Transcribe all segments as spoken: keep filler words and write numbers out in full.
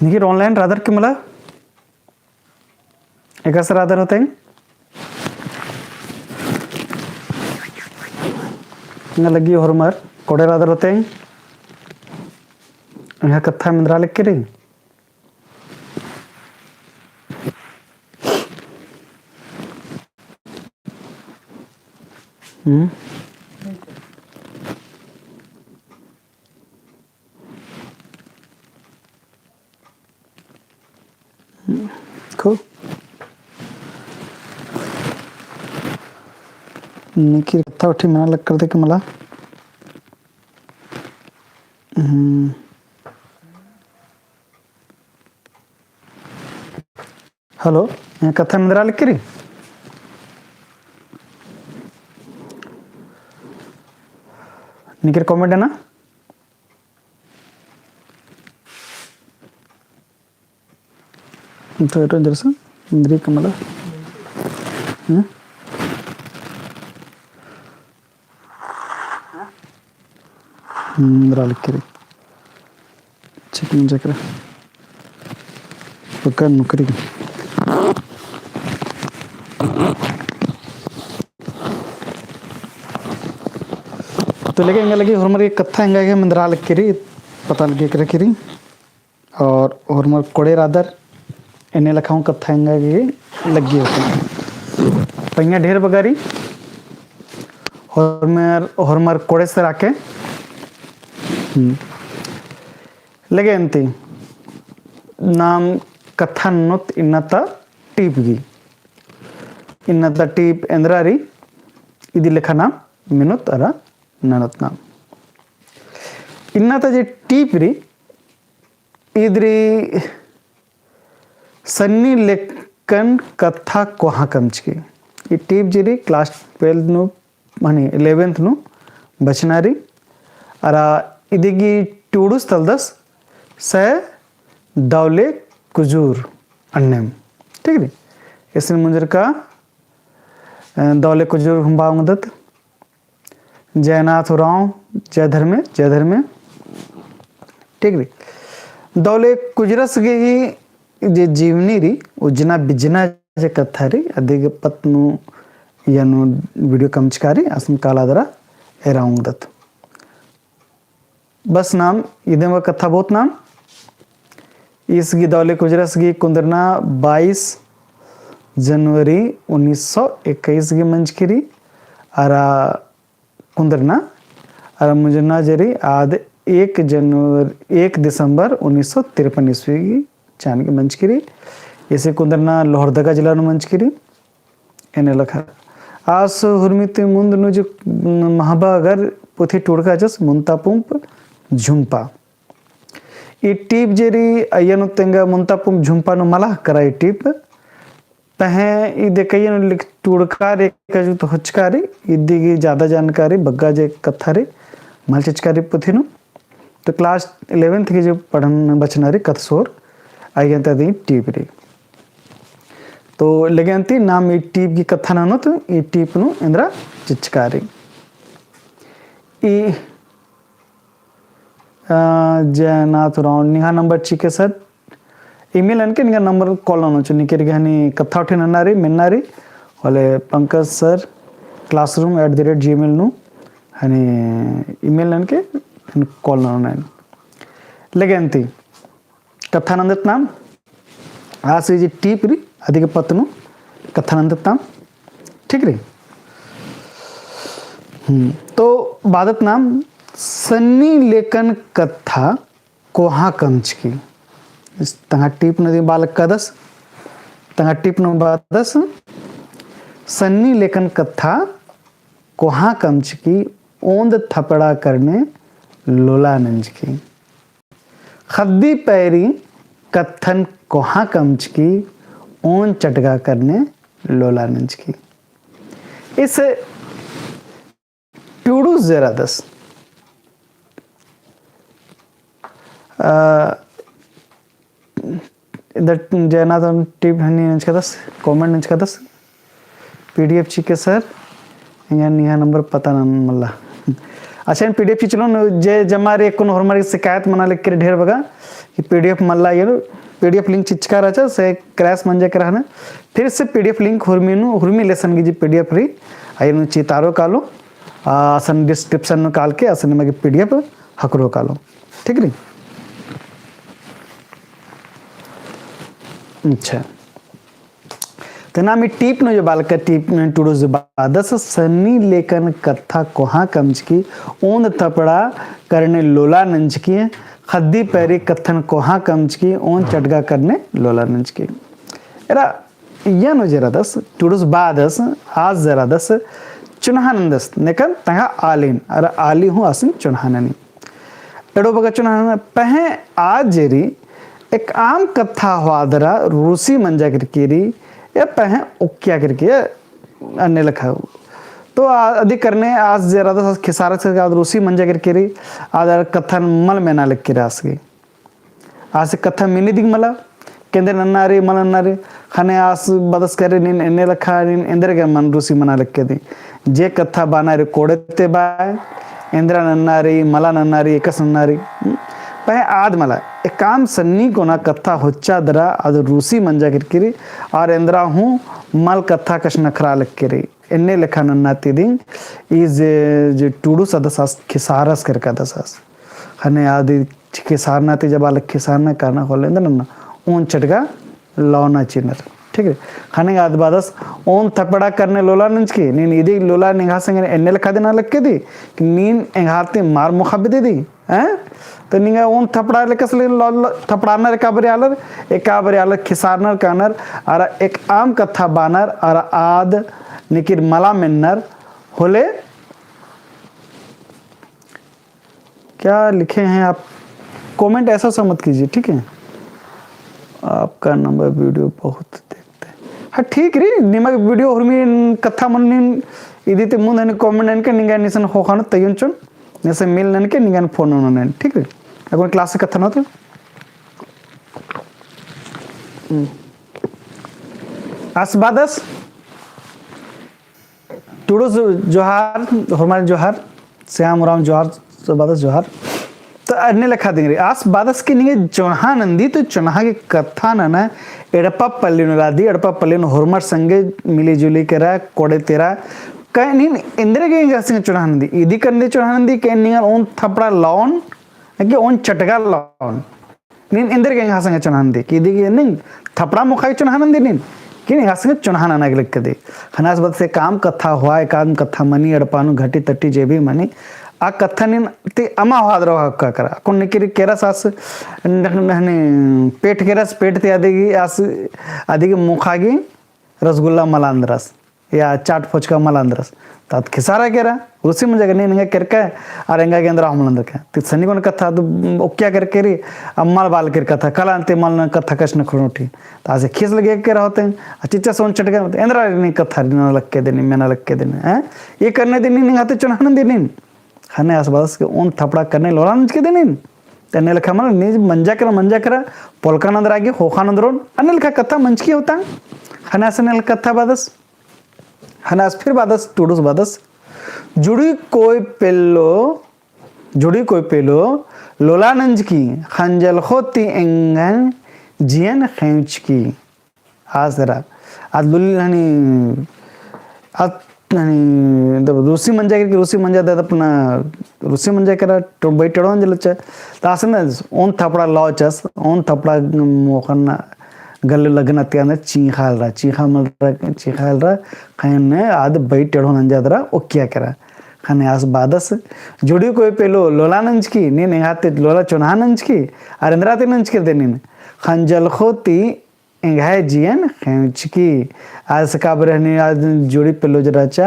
निकिर online रअदर की मला? एकासे रअदर होते? एंगा लग्गी होरमर कोड़े रअदर होते? एंगा कत्था मेंदरा लगी रई। हम्म। खूब। निकिर कत्था उठी मना लग करते कि मला। हम्म। Hello, एंगा कत्था मेंदरा लगी रई? निकिर comment नना। तो एटो जरसा मेंदरी का मला। हम्म? हम्म, मेंदरा लगी रई। Check नहीं check रहा। पक्का नुकरी। तो लेके एंगा लगी होरमर गे कत्था एंगा गे मेंदरा लगी रई, पता लगी रई। और होरमर कोड़े रअदर, एन्ने लेखा हूँ कत्था एंगा गे लग्गी होते। पइयाँ ढेर बग्गे रई, होरमर, होरमर कोड़े से राखे। हम्म। लगे अन्ती, नाम कत्था ननोत इन्ना ता टीप गी। इन्ना ता टीप एन्दरा रई, इदी लेखा नाम मेनोत अरा ननोत नाम। इन्ना ता जे टीप रई, इद रई सन्नी लेकन कत्था कोहाँ कमचकी। ई टीप जे रई class twelfth नू, माने eleventh नू बचना रई। अरा इदी गी टूड़ुस तलदस सै दौले कुजूर अन्नेम। ठीक रई? इसन मुंजर का, अ, दौले कुजूर हूँ बआ ओंगदत। जयनाथ उराँव, जय धर्मे, जय धर्मे। ठीक रई। दौले कुजरस गे ही जे जीवनी रई, उज्जना बिज्जना जे कत्था रई, अदिगे पत्त नू इय्या नू video कमचका रई, असन काला दरा एरा ओंगदत। बस नाम, इदिम कत्था बहुत नाम। ईस गी दौले कुजरस गी कुन्दरना बाईस जनवरी उन्नीस सौ इक्कीस गी मंजकी रई, अरा कुन्दरना, अरा मुंजना जे रई आद एक जनवरी, एक दिसंबर उन्नीस सौ तिरपन ईस्वी गी चान गी मंजकी रई। इसे कुन्दरना लोहरदगा जिला नू मंजकी रई। एन्ने लेखा। आस हुरमी ती मुन्द नू जो महबा अगर पुथी टूड़का जस मुन्ता पुंप झुम्पा। ई टीप जे रई अइय्या नू तेंगा मुन्ता पुंप झुम्पा नू मला करा ई टीप। तहें ई देखइया नू लिख टूड़का रई का जो तो होचका रई, इदी गी ज्यादा जानकारी बग्गा जे कत्था रई, मल चिचका रई पुथी नू। तो class eleventh गी जो पढ़न बचना रई कत्थसोर, अइय्या ता दी टीप रई। तो लगे अन्ती नाम ई टीप गी कत्था ननोत, ई टीप नू एन्दरा चिचका रई। ई, अ, जयनाथ उराँव, निंग्है number चिके sir, email ननके निंग्है number call ननोत, निकिर गे हनी कत्था उठी नन्ना रई, मेन्ना रई, होले पंकज sir classroom at the rate gmail नू, हनी email ननके, हनी call ननोन। लगे अन्ती, कत्था नन्दत नाम, आस ई जे टीप रई, अदिगे पत्त नू कत्था नन्दत नाम, ठीक रई? हम्म, तो बअदत नाम, सन्नी लेकन कत्था कोहाँ कमचकी। इस तंग्है टीप नू दिम बआ लगदस, तंग्है टीप नू बअदस, सन्नी लेकन कत्था कोहाँ कमचकी, ओन्द थपड़ा करने लोला नंजकी। ख़द्दी पैरी कत्थन कोहाँ कमचकी, ओन चटगा करने लोला नंजकी। इस टूड़ुस जे रअदस, अ, इधर जयनाथ टीप हनी नंजकादस, comment नंजकादस, PDF चिके sir, एंगा निंग्है number पता नन मल्ला। अच्छा, इन PDF चिच्चका लोन जे जमा रे कुन होरमर शिकायत मना लक्की रे ढेर बग्गे कि PDF मल्ला, ये PDF link चिच्चका रहचा, से crash मंजा केरा हने। फिर से PDF link हुरमी नू, हुरमी lesson गही जे PDF रई, अयनू चितारो कालो, आ, असन description नू काल के, असन निमा गे PDF हकरो कालो। ठीक रई? अच्छा। ते नाम ई टीप नू जो बालका टीप नू टुडुस बादस सन्नी लेकन कत्था कोहाँ कमचकी, ओन्द थपड़ा करने लोला नंजकी, खद्दी पैरी कत्थन कोहाँ कमचकी, ओन्द चटगा करने लोला नंजकी। एरा, इया नू जेरादस, टुडुस बादस, आस जेरादस, चुनहा नंदस, नेकन तंग्है आलिन, अरा आली हूँ आसिन चुनहा ननी। एड़ो बग्गे चुनहा नना, पहें आद जे रई, एकअम कत्था होआ दरा रूसी मंजा केरकी रई, या पहें ओक्किया केरकी, या अन्ने लेखा। तो आ-, अदी करने आस जेरादस, आस खिसारस केरकी आद रूसी मंजा केरकी रई, आद कत्थन मल मेना लक्की रई आस गे। आस कत्था मेनी दिम मला, केंद्र नन्ना रई, मल नन्ना रई, ख़ने आस बादस केरा नीन एन्ने लेखा, नीन एन्देरगे मल रूसी मना लक्की रई। जे कत्था बअना रई कोड़े ती बआ, एन्देरा नन्ना रई, मला नन्ना रई, एकासे नन्ना रई। हम्म? पहें आद मला, एकअम सन्नी कोना कत्था होच्चा दरा, आद रूसी मंजा केरकी रई, और एन्देरा हूँ मल कत्था कछनखरआ लक्की रई। एन्ने लेखा नन्ना ती दिम, ई जे, जे टुडुस आदस आस खिसारस केरकादस आस। ख़ने आद खिसारना ती जब आलर खिसारना काना होले एन्देर नन्ना, ओन्द चटगा लौना चिअनर। ठीक है? ख़ने आद बादस ओन्द थपड़ा करने लोला नंजकी, नीन इदी लोला निंग्है संगे एन्ने लेखा दिम नना लक्की रई, कि नीन एंग्है ती मार मोख़ा बेद्दी, हैं? तो निंगा ओन्द थपड़ा लेकस ले लो-, लो-, थपड़ानर एका बारी आलर, एका बारी आलर खिसारनर कानर, अरा एकअम कत्था बअनर, अरा आद निकिर मला मेन्नर होले, क्या लिखे हैं आप? Comment ऐसा सा मत कीजिए, ठीक है? आपका नम्बर video बहुत देखते हैं। हाँ, ठीक रई, निमा गे video हुरमी कत्था मनी इदी ती मुन्द हनी comment ननके निंगा निसन ख़ोख़ा नू तइयन चिओन, निसन mail ननके निंगा phone नू ननके, ठीक रई? अक्कुन class कत्था नू तो। हम्म। आस बादस टुडुस जोहार, होरमर जोहार, श्याम उराँव जोहार, आस बादस जोहार। तो अन्ने लेखा दिम रई, आस बादस कि निंगा चोन्हा नंदी, तो चोन्हा गे कत्था नना एड़पा पल्ली नू रअदी, एड़पा पल्ली नू होरमर संगे मिली जुली केरा, कोड़े तेरा, कहे नीन एन्देरगे एंग्है संगे चोन्हा नंदी, इदी करने चोन्हा नंदी, कहे निंगन ओन्द थपड़ा लओन, कि ओन्द चटगा लओन। नीन एन्देरगे एंग्है संगे चोन्हा नंदी, कि इदी गे नीन थपड़ा मोख़ा गे चोन्हा नंदी नीन, कि एंग्है संगे चोन्हा नना गे लक्की रई। ख़ने आस बादस एकअम कत्था होआ, एकअम कत्था मनी, एड़पा नू घटी तटी जे भी मनी, आ कत्था नीन ती अमा होआ दरा ओक्का केरा। अक्कुन निकिर केरस आस, नहने पेठ केरस, पेठ ती अदी गे आस, अदी गे मोख़ा गे रसगुल्ला मला नंदरस। या चाट फोचका मला नंदरस। तात खिसारा केरा, रूसी मंजा केरा, नीन एंगा केरका, अरा एंगा गे एन्देरा हूँ मला नंदरका। ती सन्नी कोना कत्था तो ओक्किया केरकी रई, अम्मल बाल केरका कत्था, कला अन्ते मल नना कत्था कछनखरओन ती। तात आसे खीस लगे केरा होले, आ चिच्चा से ओन्द चटगा, एन्देरा नीन कत्था नना लक्की रई नीन, मेना लक्की रई नीन, हैं? ई करने ती नीन एंग्है ती चोन्हा नंदी नीन। ख़ने आस बादस कि ओन्द थपड़ा करने लोला नंजकी रई नीन। एन्ने लेखा मल, नीन मंजा केरा, मंजा केरा, पोल्लका नंदरआ गे, ख़ोख़ा नंदरओन, अन्ने लेखा कत्था मंजकी होता। ख़ने आस अन्ने लेखा कत्था बादस। ख़ने आस फिर बादस, टुडुस बादस। जुड़ी कोई पेल्लो, जुड़ी कोई पेल्लो, लोला नंजकी, ख़ंजलख़ो ती एंग्है जियन ख़ेंवचकी। आस दरा। आद लुल हनी, आद हनी, दब रूसी मंजा केरकी, रूसी मंजा दे अपना, रूसी मंजा केरा, तो बई टेढ़ो नंजर रहचा। तो आस ना, ओन्द थपड़ा लओचस, ओन्द थपड़ा मोख़न गल्ले लगना ती अन्ने चींख़ा हेलरा, चींख़ा मल रा, चींख़ा हेलरा, ख़ने आद बई टेढ़ो नंजा दरा ओक्किया केरा। ख़ने आस बादस, जुड़ी कोई पेल्लो, लोला नंजकी, नीन एंग्है ती लोला चोन्हा नंजकी, अरा एन्देरा ती नंजकी रअदी नीन, ख़ंजलख़ो ती एंग्है जियन ख़ेंवचकी। आस का बरे हनी आद जुड़ी पेल्लो जे रहचा,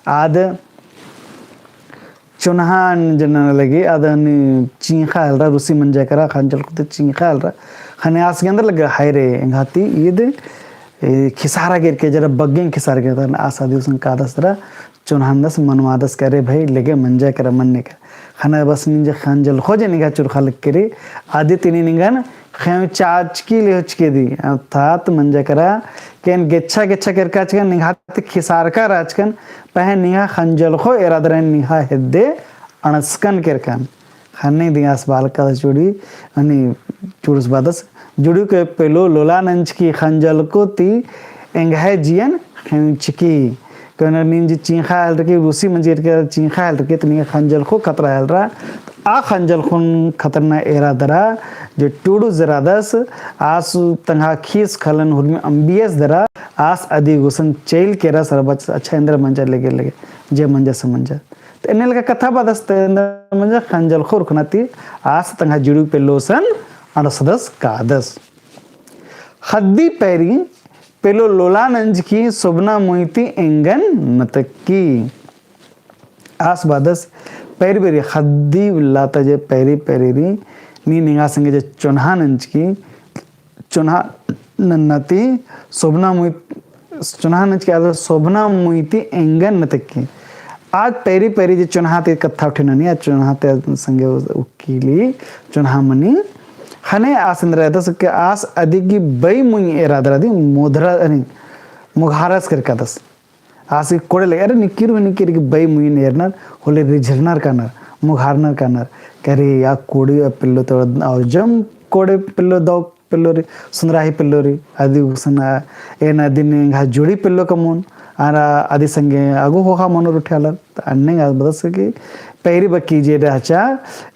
आद चोन्हा नंजना लगी, आद हनी चींख़ा हेलरा, रूसी मंजा केरा, ख़ंजलख़ो ती चींख़ा हेलरा। ख़ने आस गे एन्देर लग्गा, हाय रे, एंग्है ती ईद, ए, खिसारा केरकी, जरा बग्गे खिसारा केरकी, आस अदी गुसन कादस दरा, चोन्हा नंदस मनवादस का रे भई, लगे मंजा केरा मन्ने का। ख़ने बस नीन जे ख़ंजलख़ो जे निंग्है चुरख़ा लक्की रई, अदी ती नीन निंगन ख़ेंवचाचकी लेहोचकी रई। अर्थात मंजा केरा कि एन गेच्छा गेच्छा केरकाचकन, निंग्है ती खिसारका रहचकन, पहें निंग्है ख़ंजलख़ो एरा दरा निंग्है हेद्दे अंड़सकन केरकन। ख़ने दिंगास बालकस जुड़ी, अनि जुड़ुस बादस, जुड़ुक पेलो लोला नंजकी ख़ंजलख़ो ती एंग्है जियन ख़ेंचकी। कनर नीन जे चींख़ा हेलरकी, रूसी मंजी एरके चींख़ा हेलरकी, त नीन ख़ंजलख़ो खतरा हेलरा। आ ख़ंजलख़ोन खतरना एरा दरा, जे टुड़ुस जे रअदस, आस तंग्है खीस ख़ल्लन हुरमी अम्बियस दरा, आस अदी गुसन चइल केरस अरा बचस, अच्छा एन्दरा मंजा लगे लगे, जे मंजा से मंजा। त एन्ने लेखा कत्था बादस त एन्दरा मंजा ख़ंजलख़ो उरखना ती आस तंग्है जुड़ुक पेलो गुसन अंड़सदस कादस। ख़द्दी पैरी पेलो लोला नंजकी सोभना मुई ती एंगन नतक्की। आस बादस पैरी पैरी ख़द्दी लाता जे पैरी पैरी रई नीन एंगा संगे जे चोन्हा नंजकी चोन्हा नन्ना ती सोभना मुई, चोन्हा नंजकी आद सोभना मुई ती एंगन नतक्की। आद पैरी पैरी जे चोन्हा ती कत्था उठी ननी, आद चोन्हा ती संगे उक्कीली चोन्हा मनी। ख़ने आस एन्दरा रअदस के आस अदी गही बई मुई एरा दरा दी मोधरा, अरे, मोघारस केरकादस। आस गही कोड़े लगे, अरे निकिर हूँ निकिर गही बई मुइन एरनर, होले रिझरनर कानर, मुघारनर कानर। करे या कोड़े पेल्लो तो अजम कोड़े पेल्लो दौ पेल्लो रई, सुन्दराही पेल्लो रई, अदी गुसन एन अदिन एंग्है जुड़ी पेल्लो कमोन, अरा अदी संगे अगु ख़ोख़ा मनो रुठियालर। त अन्ने गा बदस की पैरी बकी जे रहचा,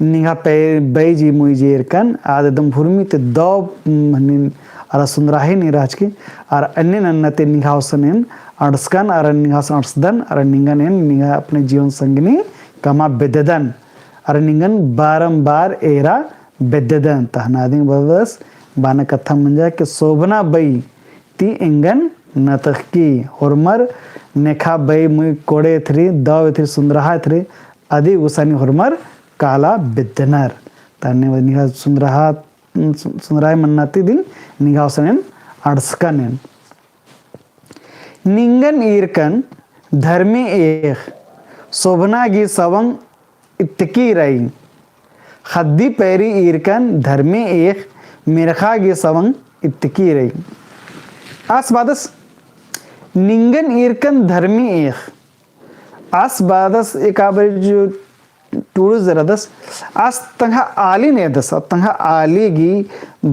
निंग्है पै-, बई जे मुई जे एरकन, आद एकदम हुरमी ती दौ, हम्म, हनिन, अरा सुन्दराही नी रहचकी, अरा अन्ने नन्ना ती निंग्है गुसन एन अंड़सकन, अरा निंग्है गुसन अंड़सदन, अरा निंगन एन निंग्है अपने जीवन संगिनी कमआ बेद्ददन, अरा निंगन बारंबार एरा बेद्ददन। तहना दिंग बदस बाना कत्था मंजा के सोभना बई ती एंगन नतक्की, होरमर नेखा बई मुई कोड़े एथरी, दौ एथरी, सुन्दराहा एथरी, अदी गुसानी होरमर काला बेद्दनर। तन्ने निंग्है सुन्दराहा, सुन्दराहा मन्ना ती दिंग निंग्है गुसन एन अंड़सकन एन। निंगन ईरकन धर्मे एख़, सोभना गही सवंग इत्तकी रई। ख़द्दी पैरी ईरकन धर्मे एख़, मेर्ख़ा गही सवंग इत्तकी रई। आस बादस निंगन ईरकन धर्मे एख़। आस बादस एका बारी जो टुड़ुस जे रअदस, आस तंग्है आलीन एरदस, तंग्है आली गही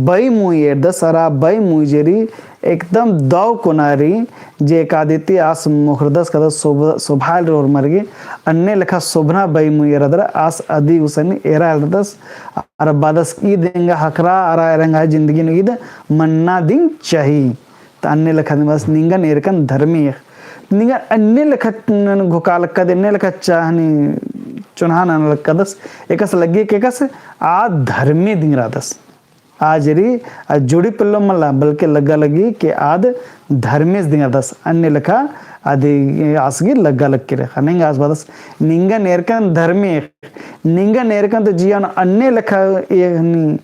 बई मुई एरदस, अरा बई मुई जे रई एकदम दौ कोना रई, जे एका दिती आस मोख़रदस कादस सोभ-, सोभाइल रई होरमर गही, अन्ने लेखा सोभना बई मुई एरा दरा, आस अदी गुसानी एरा हेलरदस, अरा बादस ईद एंग्है ख़क्खरा, अरा एंग्है जिंदगी नू ईद मन्ना दिंग चाही। त अन्ने लेखा दिम बस निंगन एरकन धर्मे एख़। निंगन अन्ने लेखा नन घोखा लक्कदन, अन्ने लेखा चाहनी चोन्हा नना लक्कदस। एकस लग्गी के एकस आद धर्मे दिंग रअदस। आ जे रई, आ जुड़ी पेल्लो मल्ला, बल्कि लग्गा लग्गी के आद धर्मेस दिंग रअदस। अन्ने लेखा अदी आस गही लग्गा लग्गी रई। ख़ने आस बादस निंगन एरकन धर्मे एख़। निंगन एरकन तो जिया नू अन्ने लेखा एहनी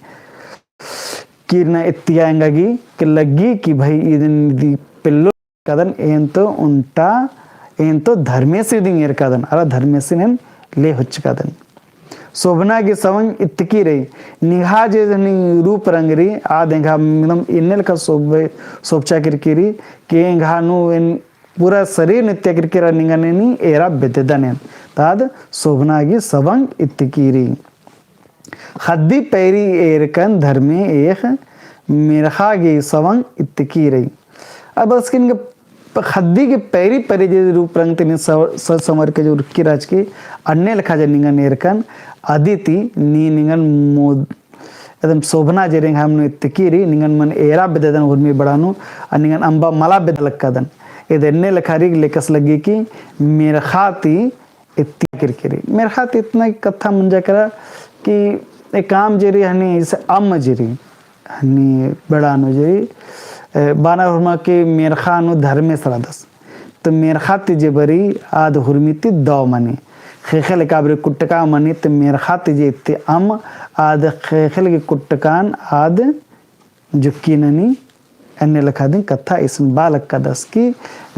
किरना इत्तिया एंगा गही के लग्गी कि भई इदिन इदी पेल्लो कादन, एन तो उन्टा, एन तो धर्मेसी दिंग एरकादन, अरा धर्मेसिन एन ले होचकादन। सोभना गही सवंग इत्तकी रई, निंग्है जे हनी रूप रंग रई, आद एंग्है एकदम एन्ने लेखा सोभ-, सोभचा केरकी रई, के एंग्है नू एन पूरा शरीर नू इत्तिया केरकी रई, निंगन एन एरा बेद्ददन एन। त आद सोभना गही सवंग इत्तकी रई। ख़द्दी पैरी एरकन धर्मे एख़, मेर्ख़ा गही सवंग इत्तकी रई। अब असकिन के प-, ख़द्दी गही पैरी पैरी जे रूप रंग ती नीन स-, सज संवर के जे उरखकी रहचकी, अन्ने लेखा जे निंगन एरकन, अदी ती नी निंगन मोद-, एकदम सोभना जे रई एंग्है नू इत्तकी रई, निंगन मल एरा बेद्ददन हुरमी बड़ा नू, आ निंगन अम्बा मला बेद्दा लक्कादन। एद एन्ने लेखा रई, लेकस लग्गी कि मेर्ख़ा ती इत्तिया केरकी रई। मेर्ख़ा ती इतना कत्था मंजा केरा कि एकअम जे रई हनी इस अम्म जे रई, हनी बड़ा नू जे रई, ए, बाना हुरमा के मेर्ख़ा नू धर्मेस रअदस। तो मेर्ख़ा ती जे बरी आद हुरमी ती दौ मनी। ख़ेख़ेल एका बारी कुट्टका मनी तो मेर्ख़ा ती जे इत्ती अम्म आद ख़ेख़ेल गही कुट्टकान आद जुक्की ननी। अन्ने लेखा दिम कत्था इसन बआ लक्कादस कि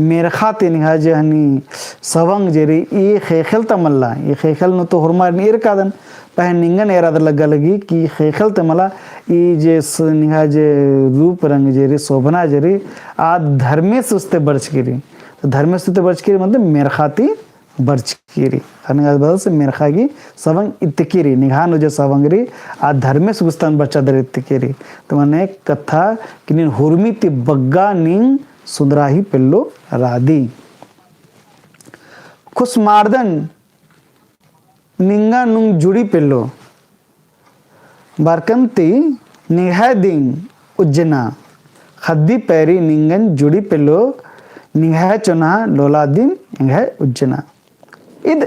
मेर्ख़ा ती निंग्है जे हनी सवंग जे रई, ई ख़ेख़ेल ता मल्ला, ई ख़ेख़ेल नू तो हुरमारिन एरकादन, पहें निंगन एरा दरा लग्गा लग्गी कि ख़ेख़ेल ता मल्ला, ई जे स-, निंग्है जे रूप रंग जे रई, सोभना जे रई, आद धर्मेस उस्ते बरचकी रई। तो धर्मेस उस्ते बरचकी रई मतलब मेर्ख़ा ती बरचकी रई। ख़ने आस बदस मेर्ख़ा गही सवंग इतकी रई, निंग्है नू जे सवंग रई, आ धर्मेस गुस्तान बरचा दर इतकी रई। तो मने कत्था कि नीन हुरमी ती बग्गा नीन सुन्दरा ही पेल्लो रअदी। खुसमारदन निंगा नुंग जुड़ी पेल्लो। बरकन ती निंग्है दिम उज्जना, ख़द्दी पैरी निंगन जुड़ी पेल्लो, निंग्है चोन्हा लोला दिम एंग्है उज्जना। इद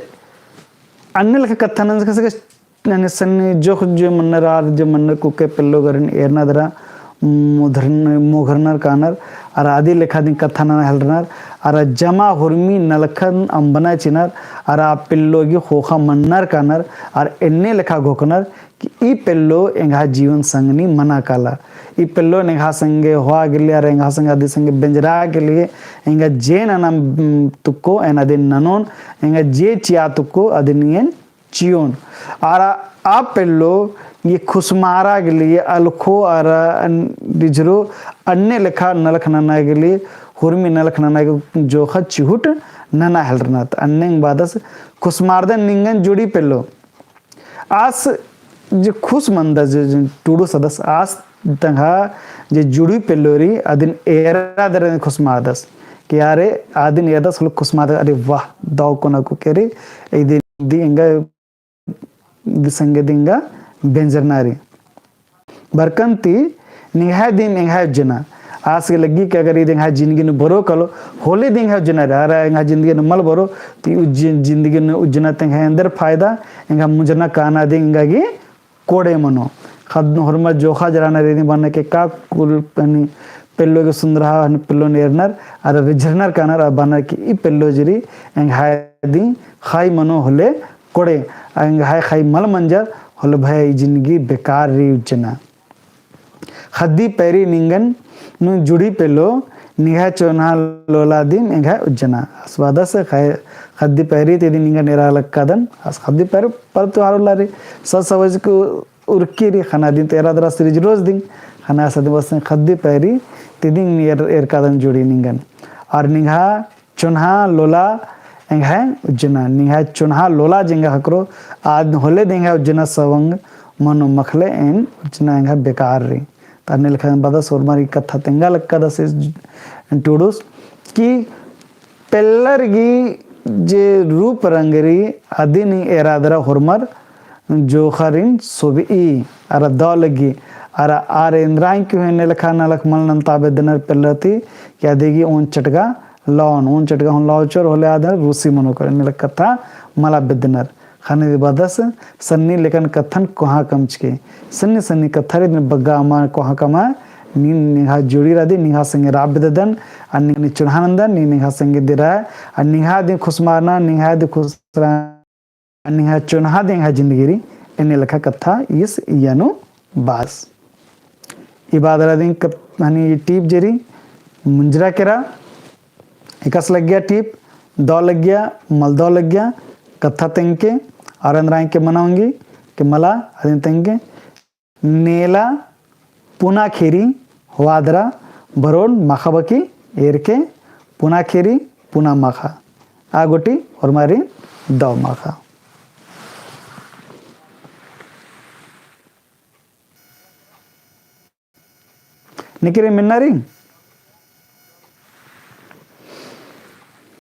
अन्ने लेखा कत्था नंजकन से यानी सन्नी जोख जो मन्नर आर जो मन्नर कुके पेल्लो गरिन एरना दरा मोधरन-, मोघरनर कानर, अरा अदी लेखा दिम कत्था नना हेलरनर, अरा जमा हुरमी नलखन अम्बना चिनर, अरा आ पेल्लो गही ख़ोख़ा मन्नर कानर, अरा एन्ने लेखा घोखनर कि ई पेल्लो एंग्है जीवन संगनी मना काला। ई पेल्लो एंग्है संगे होआ गे लिए, अरा एंग्है संगे अदी संगे बेंजरा गे लिए, एंगा जे नना, उम, तुक्को, एन अदिन ननोन, एंगा जे चिआ तुक्को, अदिन एन चिओन। अरा आ पेल्लो ई खुसमारा गे लिए अलखो अरा अन-, रिझरो अन्ने लेखा नलख नना गे लिए, हुरमी नलख नना गे जोखा चिहुट नना हेलरनर। अन्ने बअदस खुसमारदन निंगन जुड़ी पेल्लो। आस जे खुस मनदस जे, जे टुडुस अदस आस तंग्है जे जुड़ी पेल्लो रई अदिन एरा दरा खुसमारदस। कि अरे अदिन एरदस होले खुसमारदस, अरे वाह, दव कोना कुके रई, इदिन दी एंगा इदी संगे दिम एंगा बेंजरना रई। बरकन ती निंग्है दिम एंग्है उज्जना। आस गे लग्गी कि अगर इद एंग्है जिंदगी नू बरो कालो, होले दिम एंग्है उज्जना रई, अरा एंग्है जिंदगी नू मल बरो, ती उज्ज-, जिंदगी नू उज्जना ती एंग्है एन्देर फायदा, एंग्है मुंजरना काना दिम एंगा गही कोड़े मनो। ख़द्द होरमर जोखा जराना रई, बअनर कि का कुल पनी पेल्लो गे सुन्दरा हन पेल्लोन एरनर, अरा रिझरनर कानर, अरा बअनर कि ई पेल्लो जे रई, एंग्है दिम ख़ाई मनो होले कोड़े, एंग्है ख़ाई मल मंजर होले भया ई जिंदगी बेकार रई उज्जना। ख़द्दी पैरी निंगन नू जुड़ी पेल्लो, निंग्है चोन्हा लोला दिम एंग्है उज्जना। आस बअदस ख़द्दी पैरी ती इदिन निंगन एरा लक्कादन, आस ख़द्दी पैरी परब त्योहार उल्ला रई, सज सवज के उरखी रई, ख़ने अदिन ती एरा दरा रिझरोस दिम, ख़ने आस अदिन बअदस ख़द्दी पैरी ती इदिन एर-, एरकादन जुड़ी निंगन। अरा निंग्है चोन्हा लोला एंग्है उज्जना, निंग्है चोन्हा लोला जे एंगा ख़क्खरो, आद होले दिम एंग्है उज्जना सवंग मनो मखले एन उज्जना एंग्है बेकार रई। तो अन्ने लेखा बअदस होरमर ई कत्था तेंगा लक्कादस टुडुस कि पेल्लर गही जे रूप रंग रई अदिन एरा दरा होरमर जोखरिन सोबई अरा दव लग्गी अरा आर एन्दरा की हूँ एन्ने लेखा नलख मल नन्ता बेद्दनर पेल्लर ती कि अदी गही ओन चटगा लओन, ओन चटगा हूँ लओचर होले आद रूसी मनो कर एन्ने लेखा कत्था मला बेद्दनर। ख़ने बअदस सन्नी लेकन कत्थन कोहाँ कमचके। सन्नी सन्नी कत्था रई इदिन बग्गा अमा कोहाँ कमा, नीन निंग्है जुड़ी रअदी, निंग्है संगे रआ बेद्ददन, अरा नीन चोन्हा नन्दन, नीन निंग्है संगे दिम रआ, अरा निंग्है दिम खुसमारना, निंग्है दिम खुसरा, अरा निंग्है चोन्हा दिम एंग्है जिंदगी रई, एन्ने लेखा कत्था ईस इय्या नू बअदस। ई बअदस अदिन कत-, हनी टीप जे रई, मुंजरा केरा, एकासे लग्गिया टीप, दव लग्गिया, मल दव लग्गिया, कत्था तेंगके, अरा एन्दरा की मना ओंगी, कि मला, अदिन तेंगके, नेला पुना खेरी होआ दरा बरोन माखा बकी एरके पुना खेरी पुना माखा। आ गूटी होरमारिन दव माखा। निकिरी मिन्ना रई?